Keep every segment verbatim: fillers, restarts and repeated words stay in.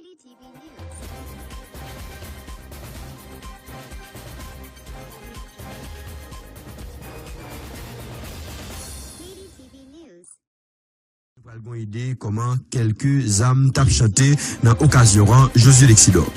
K D T V News. K D T V News. Nou pral gon ide kòman kèlke zam t ap chante nan okazyon an, Josué Lexidor.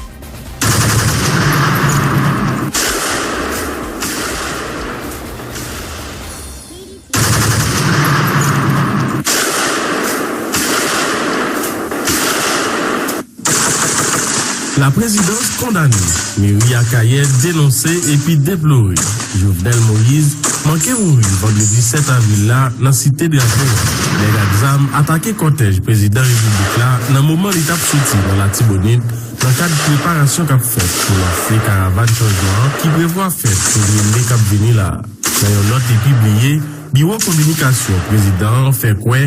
Laprezidans kondane, meri Akayè denonse epi deplore Jovenel Moïse manke mouri vandredi sèt avril la nan Site Drapo a. Nèg ak zam atake kòtèj prezidan repiblik la nan moman li t ap soti nan Latibonit nan kad preparasyon k ap fèt pou lanse karavàn chanjman an ki prevwa fèt fevriye k ap vini la. Nan yon nòt li pibliye, biwo kominikasyon prezidan an fè kwè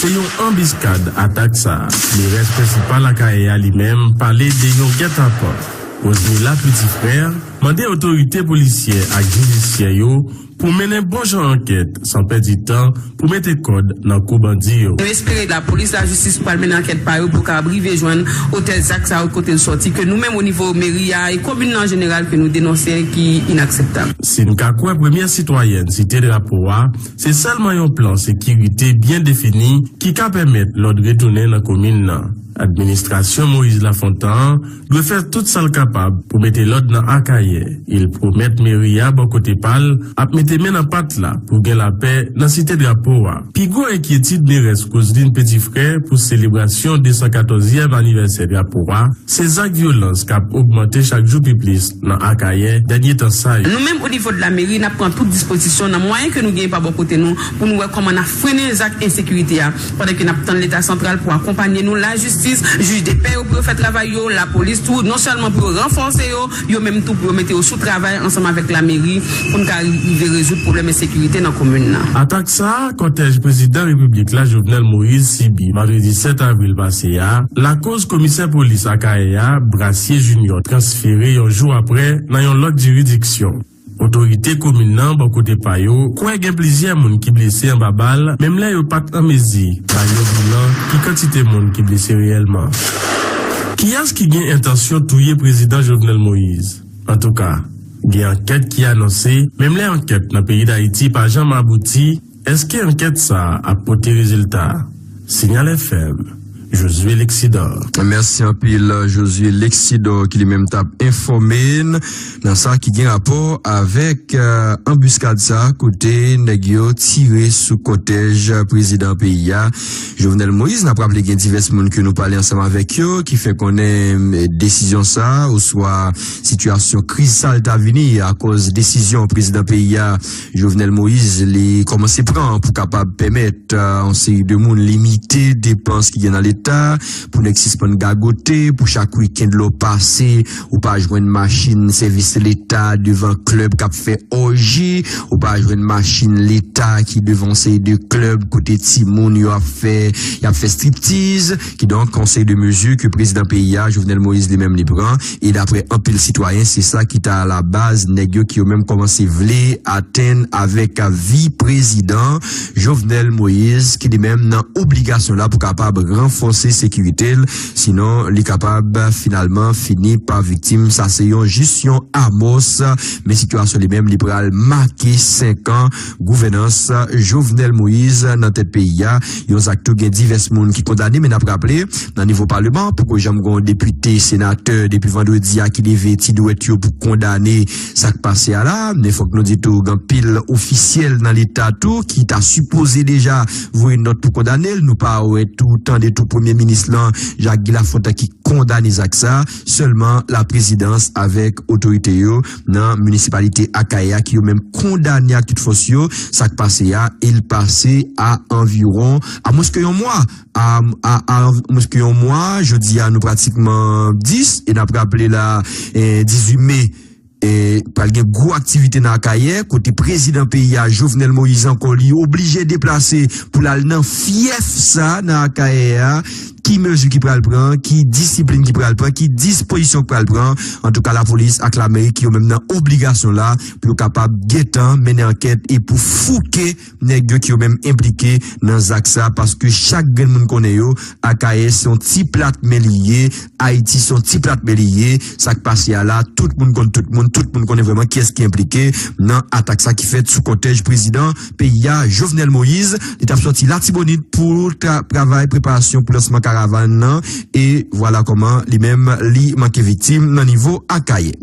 se yon anbiskad atak sa a. Merès prensipal Akayè a li menm pale de yon gètapan. Rosmila Petit Frère mande otorite polisyè ak jidisyè yo pou mennen bon jan ankèt san pèdi tan pou mete kòd nan kou bandi yo. Nou espere lapolis, lajistis pral mennen ankèt pa yo pou kapab rive jwenn otè zak sa yo kote l sòti, ke nou menm o nivo meri a e komin nan an jeneral ke nou denonse ki inakseptab. Si n ka kwè premyè sitwayèn Site Drapo a, se sèlman yon plan sekirite byen defini ki ka pèmèt lòd retounen nan komin nan. Administrasyon Moïse Lafontan an dwe fè tout sa l kapab pou mete lòd nan Akayè. Il pwomèt meri a bò kote pa l ap mete men nan pat la pou gen lapè nan Site Drapo a. Pi gwo enkyetid merès Roseline Petit Frère pou selebrasyon de san katòzyèm anivèsè drapo a, se zak vyolans k ap ogmante chak jou pi plis nan Akayè dènye tan sa yo. Nou menm o nivo de lameri, n ap pran tout dispozisyon nan mwayen ke nou genyen pa bò kote nou pou nou wè kòman n ap frennen zak ensekirite a, pandan ke n ap tann Leta santral pou akonpanye nou, lajistis, jij de pè yo pou yo fè travay yo, lapolis tou, non sèlman pou yo ranfòse yo, yo menm tou pou yo mete yo sou travay ansanm avèk lameri pou n ka rive rezoud pwoblèm ensekirite nan komin nan. Atak sa a, kòtèj prezidan repiblik la, Jovenel Moïse, sibi vandredi sèt avril pase a, lakoz komisè polis Akayè a, Brasier Junior, transfere yon jou apre nan yon lòt jiridiksyon. Otorite komin nan, bò kote pa yo, kwè gen plizyè moun ki blese anba bal, menm lè yo pa t an mezi bay yon bilan ki kantite moun ki blese reyèlman. Kiyès ki gen entansyon touye prezidan Jovenel Moïse? Antouka, gen ankèt ki anonse, menm lè ankèt nan peyi Dayiti pa janm abouti, èske ankèt sa a ap pote rezilta? Signal F M, Josué Lexidor. Mèsi anpil, Josué Lexidor, ki li menm t ap enfòme n nan sa ki gen rapò avèk, euh, anbiskad sa, kote nèg yo tire sou kòtèj prezidan peyi a, Jovenel Moïse. N ap raple gen divès moun ke nou pale ansanm avèk yo, ki fè konnen, eh, desizyon sa, oswa sitiyasyon kriz sa, l ta vini akòz desizyon prezidan peyi a, Jovenel Moïse, li kòmanse pran pou kapab pèmèt, euh, yon seri de moun limite depans ki gen nan Leta, pou nèg sispann gagote, pou chak wikenn lè w pase, ou pa jwenn machin sèvis Leta devan klèb k ap fè òji, ou pa jwenn machin Leta ki devan yon seri de klèb kote timoun yo ap fè, y ap fè striptiz. Kidonk, yon seri de mezi ke prezidan peyi a, Jovenel Moïse, li menm li pran. E daprè anpil sitwayen, se sa ki ta alabaz nèg yo ki yo menm kòmanse vle atenn avèk vi prezidan Jovenel Moïse, ki li menm nan obligasyon la pou kapab ranfòse sekirite l, sinon li kapab finalman fini pa viktim. Sa se yon, jis yon amòs, men sitiyasyon li menm li pral make senk an gouvènans Jovenel Moïse nan tèt peyi a. Yon zak tou, gen divès moun ki kondane, men n ap raple, nan nivo paleman, poko janm gen yon depite, senatè, depi vandredi a, ki leve ti dwèt yo pou kondane sa k pase a la. Men fòk nou di tou, gen anpil ofisyèl nan Leta tou ki ta sipoze deja voye nòt pou kondane l. Nou pa wè tou, tande tou, premye minis lan, Jacques Guy Lafontant, ki kondane zak sa. Sèlman laprezidans avèk otorite yo nan minisipalite Akayè a, ki yo menm kondane ak tout fòs yo sa k pase a, e l pase a anviwon, a mwens ke yon mwa, a, a, a mwens ke yon mwa, jodi a nou pratikman dis, e n ap raple la, eh, dizuit me, e pral gen gwo aktivite nan Akayè, kote prezidan peyi a, Jovenel Moïse, ankò li oblije deplase pou l al nan fyèf sa nan Akayè a, ki mezi ki pral pran, ki disiplin ki pral pran, ki dispozisyon ki pral pran. Antouka, lapolis ak lameri ki yo menm nan obligasyon la pou yo kapab gentan mennen ankèt e pou fouke nèg yo ki yo menm enplike nan zak sa, paske chak grenn moun konnen yo, Akayè se yon ti plat men li ye, Ayiti se yon ti plat men li ye. Sa k pase a la, tout moun konn tout moun, tout moun konnen vrèman kiyès ki enplike nan atak sa ki fèt sou kòtèj prezidan peyi a, Jovenel Moïse. Li t ap sòti Latibonit pou tra- travay preparasyon pou lansman karavàn nan, e vwala kòman li menm li manke viktim nan nivo Akayè.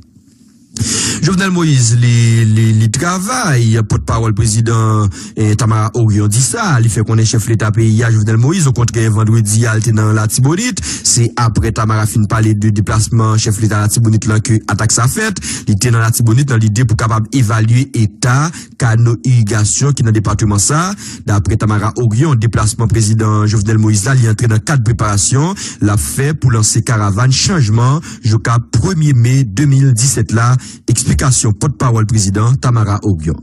Jovenel Moïse, li, li, li travay pòtpawòl prezidan eh, Tamara Orion di sa. Li fè konnen chèf leta peyi a, Jovenel Moïse, okontrè, vandredi a, li te nan Latibonit. Se aprè Tamara fin pale de deplasman chèf leta Latibonit lan ke atak sa fèt. Li te nan Latibonit nan lide pou kapab evalye eta kano irigasyon ki nan depatman sa. Daprè Tamara Orion, deplasman prezidan Jovenel Moïse la, li antre nan kad preparasyon l ap fè pou lanse karavàn chanjman jouka premye me de mil disèt la. Eksplikasyon pòtpawòl prezidan Tamara Orion.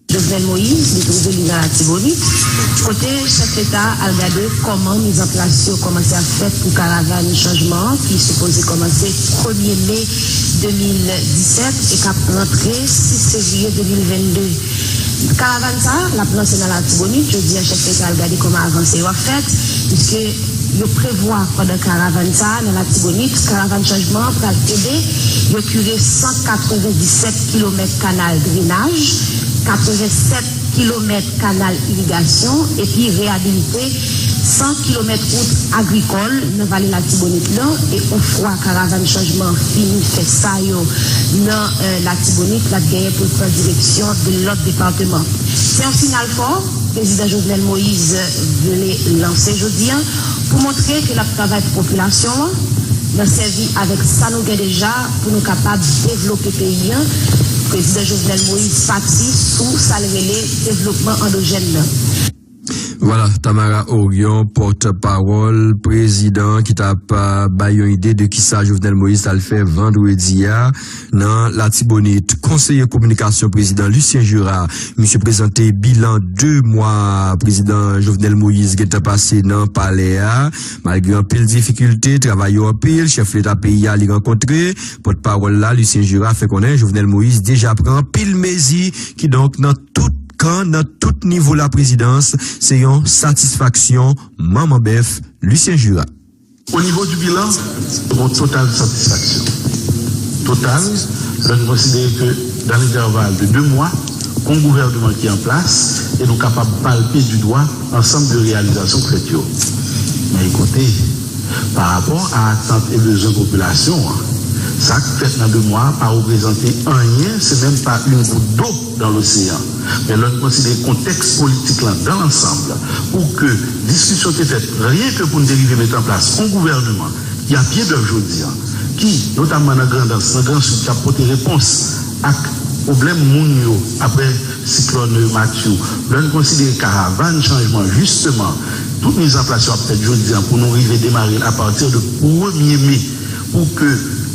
Jovenel Moïse, li twouve li nan Latibonit, kote chèf leta al gade kòman mizanplas yo kòmanse ap fèt pou karavàn chanjman an ki sipoze kòmanse premye me de mil disèt e k ap rantre sis fevriye de mil vennde. Karavàn sa a, l ap lanse nan Latibonit. Jodi a, chèf leta al gade kòman avanse yo ap fèt, piske yo prevwa pandan karavàn sa a nan Latibonit, karavàn chanjman an pral ede yo kire san katrevenndisèt kilomèt kanal drenaj, katrevennsèt kilomèt kanal irigasyon epi reyabilite san kilomèt wout agrikòl nan vale Latibonit lan, e yon fwa karavàn chanjman an fini fè sa yo nan eh, Latibonit, l ap genyen pou l pran direksyon de lòt depatman. Se yon siyal fò prezidan Jovenel Moïse vle lanse jodi a pou montre ke l ap travay pou popilasyon an, nan sèvi avèk sa nou gen deja pou nou kapab devlope peyi a. Prezidan Jovenel Moïse pati sou sa l rele devlopman andojèn nan. Vwala, Tamara Orion, pòtpawòl prezidan, ki t ap bay yon ide de kisa Jovenel Moïse t al fè vandredi a nan Latibonit. Konseye kominikasyon prezidan Lucien Jura, misye prezante bilan de mwa prezidan Jovenel Moïse gentan pase nan palè a. Malgre anpil difikilte, travay yo anpil, chèf leta peyi a li rankontre, pòtpawòl la, Lucien Jura, fè konnen Jovenel Moïse deja pran anpil mezi, kidonk nan tout kan, nan tout nivo laprezidans, se yon satisfaksyon manman bèf Lucien Jura. Au niveau du bilan, bon total satisfaction. Total, lè nou konsidere ke dans l'intervalle de deux mois, gon gouvènman ki an plas e nou kapab palpe du doigt ansanm de reyalizasyon k fèt yo. Men ekoute, pa rapò a atant e bezwen popilasyon an, sa k fèt nan de mwa pa reprezante anyen, se menm pa une goutte d'eau dans l'océan. Men lè n konsidere kontèks politik lan dans l'ensemble, pou ke diskisyon te fèt ryen ke pou n te rive met an plas yon gouvènman ki a pye dèv jodi a, ki, notamman nan Grandans, nan Gran Sid, k ap pote repons ak pwoblèm moun yo apre siklòn Matthew, lè n konsidere karavàn chanjman, jisteman, tout mizanplas yo ap fèt jodi a pou nou rive demare l apati de premye me, pou ke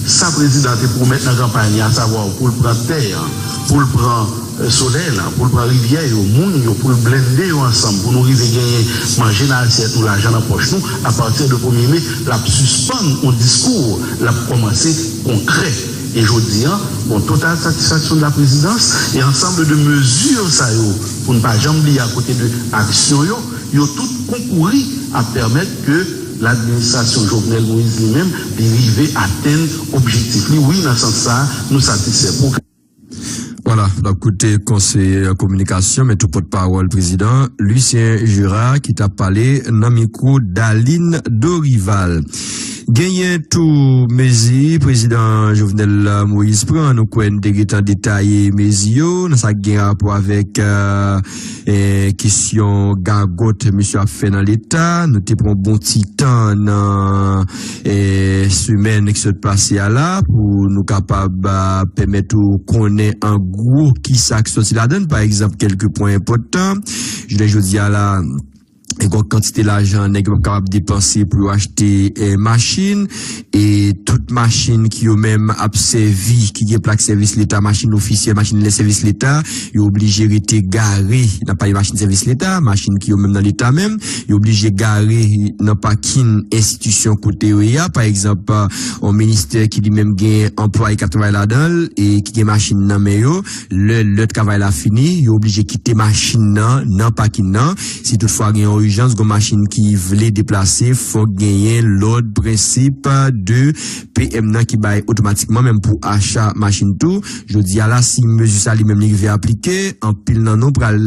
sa prezidan te pwomèt nan kanpay li, asavwa pou l pran tè an, pou l pran solèy la, pou l pran rivyè yo, moun yo, pou l blende yo ansanm, pou nou rive genyen manje nan asyèt nou, lajan nan pòch nou, apati de premye me, l ap sispann yon diskou, l ap kòmanse konkrè. E jodi a, bon total satisfaksyon de la présidence e ansanm de mezi sa yo, pou n pa janm bliye akote de aksyon yo, yo tout konkouri a pèmèt ke ladministrasyon Jovenel Moïse li menm, li rive atenn objektif li. Wi, nan sans sa a, nou satisfè. Pou Vwala, n ap koute konseye kominikasyon, men tou pòtpawòl prezidan, Lucien Jura, ki t ap pale nan mikwo Daline Dorival. Genyen tou mezi prezidan Jovenel Moïse pran, nou kwè n te gentan detaye mezi yo nan sa k gen rapò avèk eh, kesyon gagòt misye ap fè nan Leta. Nou te pran yon bon ti tan nan eh, semèn ki sot pase a la pou nou kapab ah, pèmèt ou konnen an gwo kisa k sòti ladan l, pa egzanp, kèlke pwen enpòtan. Jounen jodi a la, e gen yon kantite lajan nèg yo p ap kapab depanse pou yo achte eh, machin, e tout machin ki yo menm ap sèvi, ki gen plak sèvis leta, machin ofisyèl, machin lè sèvis leta, yo oblije rete gare. N ap pale machin sèvis leta, machin ki yo menm nan leta menm, yo oblije gare nan pakin enstitisyon kote yo ye a. Pa egzanp, yon ministè ki li menm gen anplwaye k ap travay ladan l e ki gen machin nan men yo, lè lè travay la fini, yo oblije kite machin nan nan pakin nan. Si toutfwa gen yon ijans, gen machin ki vle deplase, fòk genyen lòd prensip de P M nan ki bay otomatikman, menm pou acha machin tou. Jodi a la, si mezi sa li menm li rive aplike, anpil nan nou pral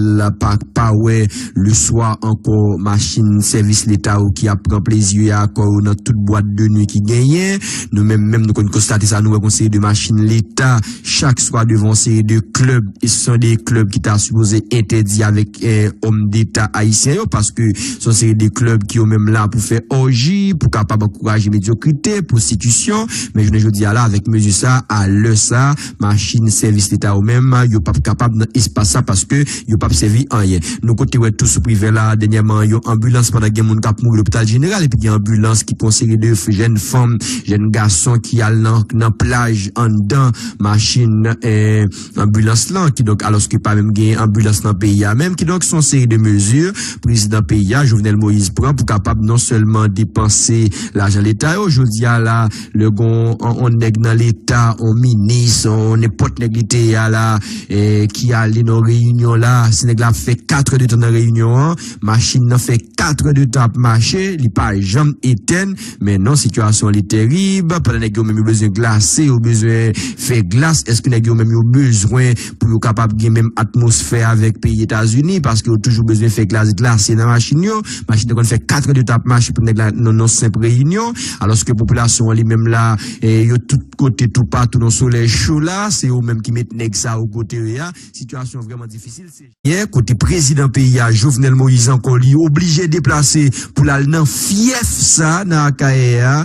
pa, pa wè leswa ankò machin sèvis leta yo ki ap pran plezi yo a kò yo nan tout bwat de nwi ki genyen. Nou menm, menm nou konn konstate sa, nou wè gon seri de machin leta chak swa devan yon seri de klèb, e se yon de klèb ki ta sipoze entèdi avèk eh, òm deta ayisyen yo, paske se yon seri de klèb ki yo menm la pou fè òji, pou kapab ankouraje medyokrite, pwostitisyon. Men jounen jodi a la, avèk mezi sa, a lè sa, machin sèvis leta yo menm, yo p ap kapab nan espas sa paske yo p ap sèvi anyen. Nou kote wè tou sou Privè la, dènyèman, yon anbilans pandan gen moun k ap mouri lopital jeneral, epi gen anbilans ki pran seri de f- jèn fanm, jèn gason ki al nan, nan plaj anndan machin eh, anbilans lan, kidonk alòske pa menm gen anbilans nan peyi a menm, kidonk se yon seri de mezi prezidan peyi a, Jovenel Moïse, pran pou kapab non sèlman depanse lajan leta yo. Jodi a la, lè gon on, on nèg nan leta, on minis, on nenpòt nèg li te ye a la, eh, ki ale nan reyinyon la, si nèg la ap fè kat è de tan nan reyinyon an, machin nan fè kat è de tan ap mache, li pa janm etèn, men non, sitiyasyon li terib, pandan nèg yo menm yo bezwen glase, yo bezwen fè glas, èske nèg yo menm yo bezwen pou yo kapab gen menm atmosfè avèk peyi Etazini, paske yo toujou bezwen fè glas glase nan machin yo, machin yo konn fè kat è de tan ap mache pou nèg la nan, nan senp reyinyon, alòske popilasyon an li menm la, eh, yo tout kote, toupatou nan solèy cho la, se yo menm ki met nèg sa yo kote yo ye a, sitiyasyon vrèman difisil, se yè, kote prezidan peyi a, Jovenel Moïse ankò, li oblije deplase pou l al nan fyèf sa, nan Akayè a,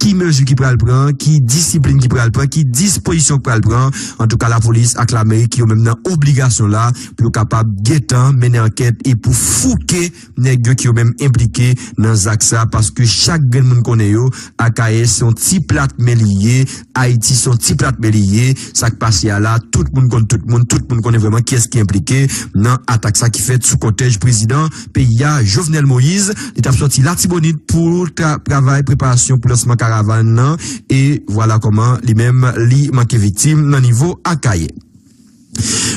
ki mezi ki pral pran, ki disiplin ki pral pran, ki dispozisyon ki pral pran. Antouka, lapolis ak lameri ki yo menm nan obligasyon la pou yo kapab gentan mennen ankèt e pou fouke nèg yo ki yo menm enplike nan zak sa, paske chak grenn moun konnen yo, Akayè se yon ti plat men li ye, Ayiti se yon ti plat men li ye, sa k pase a la, tout moun konn tout moun, tout moun konnen vrèman kiyès ki enplike nan atak sa ki fèt sou kòtèj prezidan peyi a, Jovenel Moïse. Li t ap sòti Latibonit pou tra- travay preparasyon pou lansman karavàn nan, e vwala kòman li menm li manke viktim nan nivo Akayè.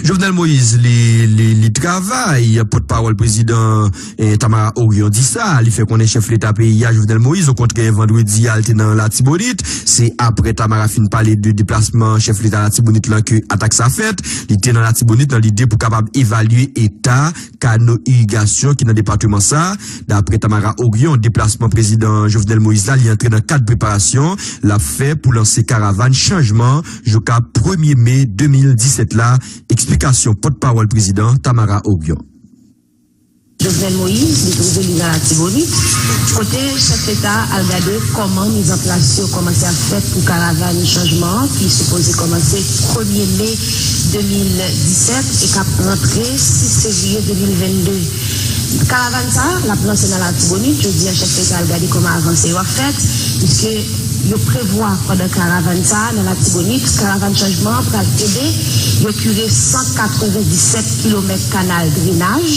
Jovenel Moïse, li, li, li travay, pòtpawòl prezidan eh, Tamara Orion di sa, li fè konnen chèf leta peyi a, Jovenel Moïse, okontrè, vandredi a, li te nan Latibonit. Se aprè Tamara fin pale de deplasman chèf leta Latibonit lan ke atak sa fèt. Li te nan Latibonit nan lide pou kapab evalye eta kano irigasyon ki nan depatman sa. Daprè Tamara Orion, deplasman prezidan Jovenel Moïse la, li antre nan kad preparasyon l ap fè pou lanse karavàn chanjman jouka premye me de mil disèt la. Eksplikasyon pòtpawòl prezidan Tamara Orion. Jovenel Moïse, li twouve li nan Latibonit, kote chèf leta al gade kòman mizanplas yo kòmanse ap fèt pou karavàn chanjman an ki sipoze kòmanse premye me de mil disèt e k ap rantre sis fevriye de mil vennde. Karavàn sa a, l ap lanse nan Latibonit. Jodi a, chèf leta al gade kòman avanse yo ap fèt, piske yo prevwa pandan karavàn sa a nan Latibonit, karavàn chanjman an pral ede yo kire san katrevenndisèt kilomèt kanal drenaj,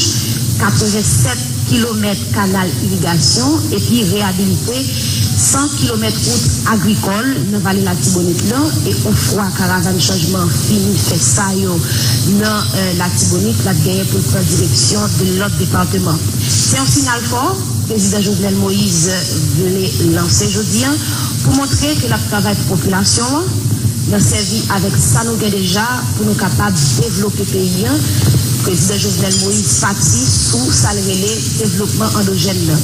katrevennsèt kilomèt kanal irigasyon epi reyabilite san kilomèt wout agrikòl nan vale Latibonit lan, e yon fwa karavàn chanjman an fini fè sa yo nan eh, Latibonit, l ap genyen pou l pran direksyon de lòt depatman. Se yon siyal fò prezidan Jovenel Moïse vle lanse jodi a pou montre ke l ap travay pou popilasyon an, nan sèvi avèk sa nou gen deja pou nou kapab devlope peyi a. Prezidan Jovenel Moïse pati sou sa l rele devlopman andojèn nan.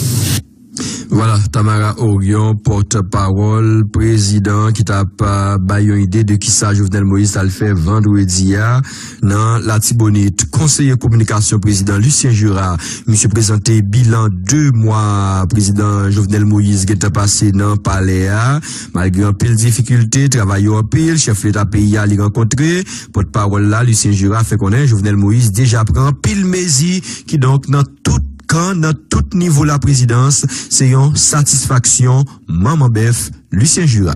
Vwala, Tamara Orion, pòtpawòl prezidan, ki t ap bay yon ide de kisa Jovenel Moïse t al fè vandredi a nan Latibonit. Konseye kominikasyon prezidan Lucien Gérard, misye prezante bilan de mwa prezidan Jovenel Moïse gentan pase nan palè a. Malgre anpil difikilte, travay yo anpil, chèf leta peyi a li rankontre, pòtpawòl la, Lucien Gérard, fè konnen Jovenel Moïse deja pran anpil mezi, kidonk nan tout senk an nan tout nivo laprezidans, se yon satisfaksyon, manman bèf, Lucien Jura.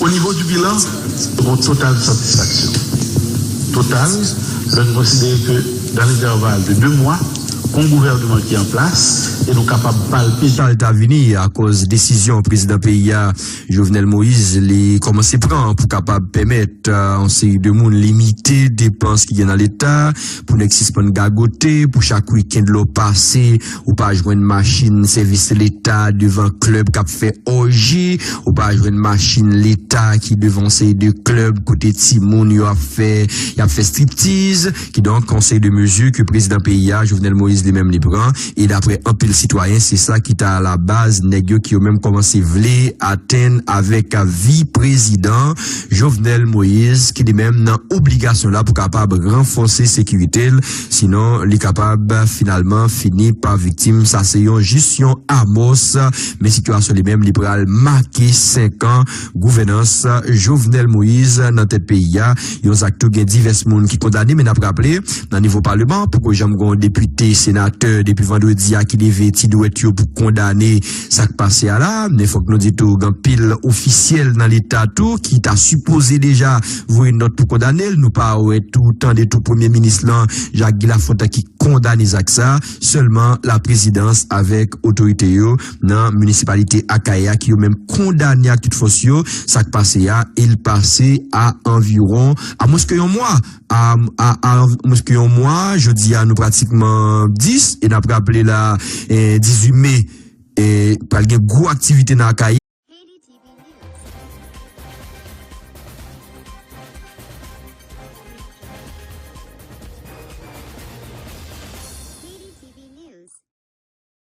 Au niveau du bilan, c'est une totale satisfaction. Totale, lè nou konsidere ke dans l'intervalle de deux mois, gon gouvènman ki an plas e nou kapab palpe. Sa l ta vini akoz desizyon prezidan peyi a, Jovenel Moïse, li kòmanse pran pou kapab pèmèt, euh, yon seri de moun limite depans ki gen nan Leta, pou nèg sispann gagote, pou chak wikenn lè w pase, ou pa jwenn machin sèvis Leta devan klèb k ap fè òji, ou pa jwenn machin Leta ki devan yon seri de klèb kote timoun yo ap fè, y ap fè striptiz. Kidonk, yon seri de mezi ke prezidan peyi a, Jovenel Moïse, li menm li pran. E daprè anpil sitwayen, se sa ki ta alabaz nèg yo ki yo menm kòmanse vle atenn avèk vi prezidan Jovenel Moïse, ki li menm nan obligasyon la pou kapab ranfòse sekirite l, sinon li kapab finalman fini pa viktim. Sa se yon, jis yon amòs, men sitiyasyon li menm li pral make senk an gouvènans Jovenel Moïse nan tèt peyi a. Yon zak tou, gen divès moun ki kondane, men n ap raple, nan nivo palman, poko janm gen yon depite, senatè, depi vandredi a ki leve ti dwèt yo pou kondane sa k pase a la. Men fòk nou di tou, gen anpil ofisyèl nan Leta tou ki ta sipoze deja voye nòt pou kondane l. Nou pa wè tou, tande tou premye minis lan, Jacques Guy Lafontant, ki kondane zak sa. Sèlman laprezidans avèk otorite yo nan minisipalite Akayè a ki yo menm kondane ak tout fòs yo sa k pase a, e l pase a anviwon, a mwens ke yon mwa, a, a, a mwens ke yon mwa, jodi a nou pratikman dis, e n ap raple la, eh, dizuit me, eh, pral gen gwo aktivite nan Akayè.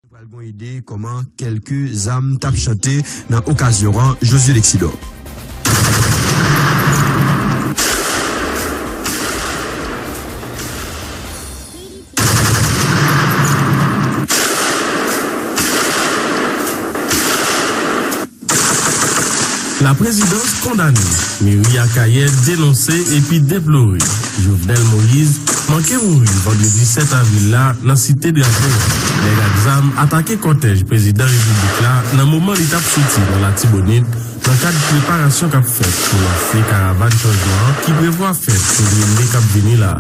Nou pral gon ide kòman kèlke zam t ap chante nan okazyon an, Josué Lexidor. Laprezidans kondane, meri Akayè denonse epi deplore. Jovenel Moïse manke mouri vandredi sèt avril la nan Site Drapo a. Nèg ak zam atake kòtèj prezidan repiblik la nan moman li t ap soti nan Latibonit nan kad preparasyon k ap fèt pou lanse karavàn chanjman an ki prevwa fèt premye me k ap vini la.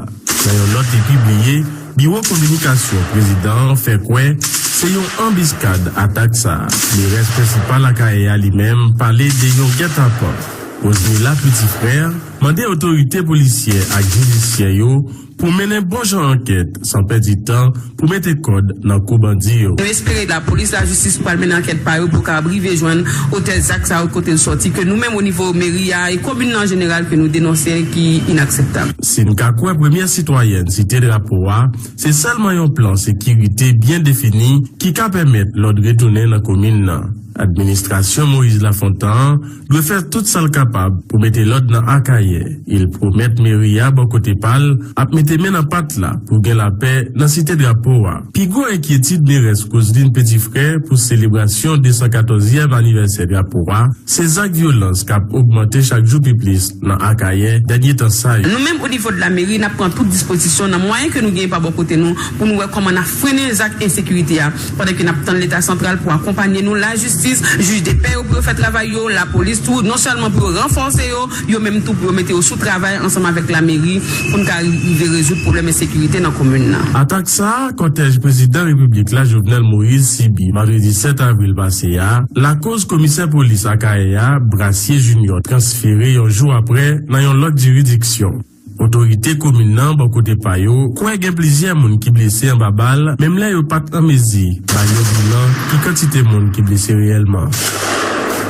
Nan yon nòt li pibliye, biwo kominikasyon prezidan an fè kwè se yon anbiskad atak sa a. Merès prensipal Akayè a li menm pale de yon gètapan. Rosmila Petit Frère mande otorite polisyè ak jidisyè yo pou mennen bon jan ankèt san pèdi tan pou mete kòd nan kou bandi yo. Nou espere lapolis, lajistis pral mennen ankèt pa yo pou yo kapab rive jwenn otè zak sa yo kote l sòti, ke nou menm o nivo meri a e komin nan an jeneral ke nou denonse ki inakseptab. Si n ka kwè premyè sitwayèn Site Drapo a, se sèlman yon plan sekirite byen defini ki ka pèmèt lòd retounen nan komin nan. Administrasyon Moïse Lafontant an dwe fè tout sa l kapab pou mete lòd nan Akayè. Il pwomèt meri a bò kote pa l ap mete men nan pat la pou gen lapè nan Site Drapo a. Pi gwo enkyetid merès Roseline Petit Frère pou selebrasyon de san katòzyèm anivèsè drapo a, se zak vyolans k ap ogmante chak jou pi plis nan Akayè dènye tan sa yo. Nou menm o nivo de lameri, n ap pran tout dispozisyon nan mwayen ke nou genyen pa bò kote nou pou nou wè kòman n ap frennen zak ensekirite a, pandan ke n ap tann Leta santral pou akonpanye nou, lajistis, jij de pè yo pou yo fè travay yo, lapolis tou, non sèlman pou yo ranfòse yo, yo menm tou pou yo mete yo sou travay ansanm avèk lameri pou n ka rive rezoud pwoblèm ensekirite nan komin nan. Atak sa a, kòtèj prezidan repiblik la, Jovenel Moïse, sibi vandredi sèt avril pase a, lakoz komisè polis Akayè a, Brasier Junior, transfere yon jou aprè nan yon lòt jiridiksyon. Otorite komin nan, bò kote pa yo, kwè gen plizyè moun ki blese anba bal, menm lè yo pa t an mezi bay yon bilan ki kantite moun ki blese reyèlman.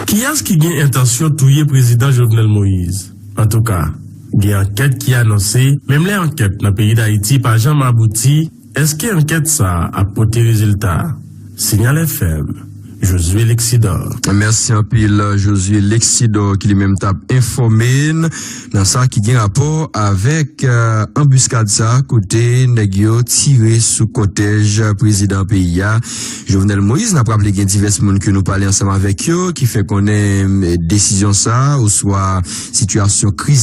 Kiyès ki gen entansyon touye prezidan Jovenel Moïse? Antouka, gen ankèt ki anonse, menm lè ankèt nan peyi Dayiti pa janm abouti, èske ankèt sa a ap pote rezilta? Signal F M, Josué Lexidor. Mèsi anpil, Josué Lexidor, ki li menm t ap enfòme n nan sa ki gen rapò avèk, euh, anbiskad sa, kote nèg yo tire sou kòtèj prezidan peyi a, Jovenel Moïse. N ap raple gen divès moun ke nou pale ansanm avèk yo, ki fè konnen, eh, desizyon sa, oswa sitiyasyon kriz